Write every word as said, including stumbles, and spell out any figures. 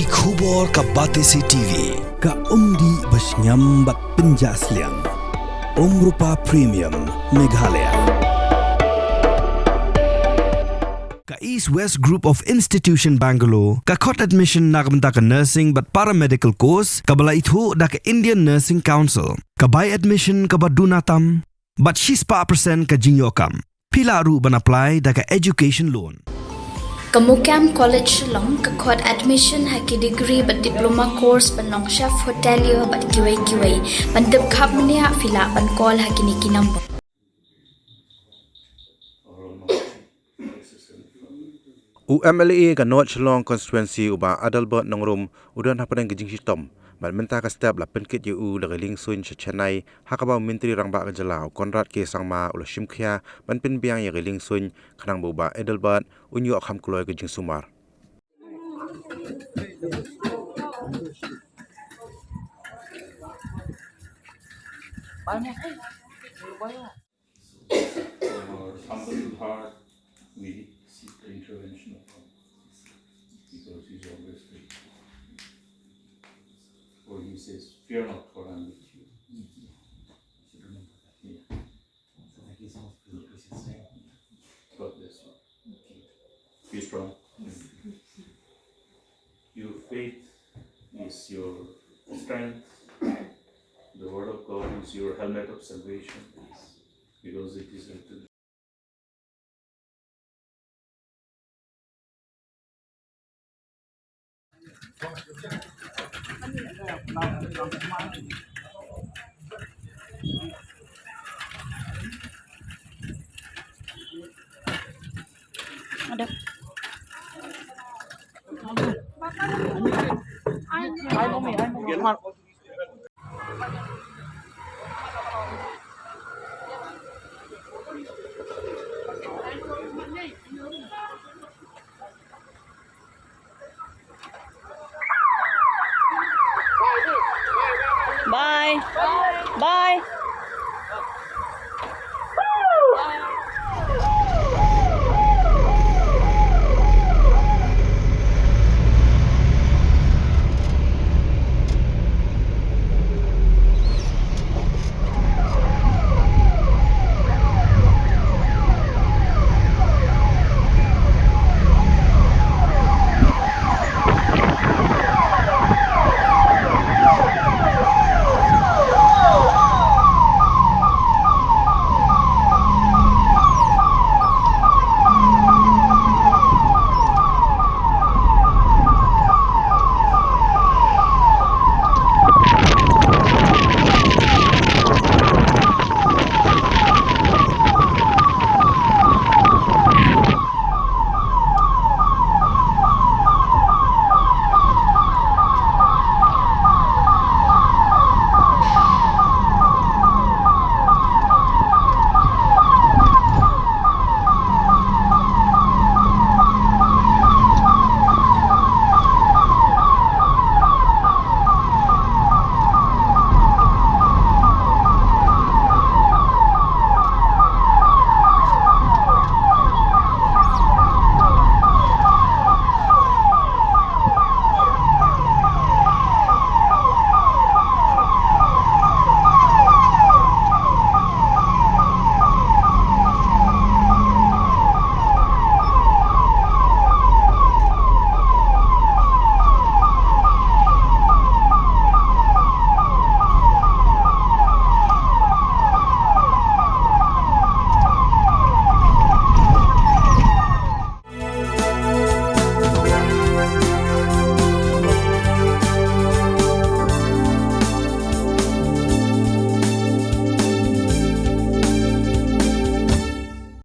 Ki khubor ka Batesi T V, ka umdih ba shngiam bad pynjah sliang. Umrupa Premium, Meghalaya. Ka East West Group of Institution Bangalore, ka khot admission na ka bynta ka nursing bad paramedical course, kaba la ithuh da ka Indian Nursing Council, ka bai admission kaba duna tam, bad shispah percent ka jingïoh kam. Phi lah ruh ban apply da ka education loan. Ka Mukam College Shillong ka khot admission ha ki degree bad diploma course ban long chef hotelier bad kiwei kiwei. Ban tip khapbniah phi lah ban call ha kine ki number. U M L A ka North Shillong Constituency u Bah Adelbert Nongrum u don hapdeng ka jingshitom, bad mynta ka step la pynkit ïa u da ka liengsuiñ sha Chennai, ha kaba u Myntri Rangbah ka jylla u Conrad K Sangma u la shim khia ban pynbiang ïa ka liengsuiñ, khnang ba u Bah Adelbert un ïoh kham kloi ka jingsumar. Our humble heart, we seek the intervention of God, because He's always faithful. For He says, "Fear not, for I am with you." Yeah. God bless you. Be strong. Your faith is your strength. The word of God is your helmet of salvation. Because it is written. Bye. Bye.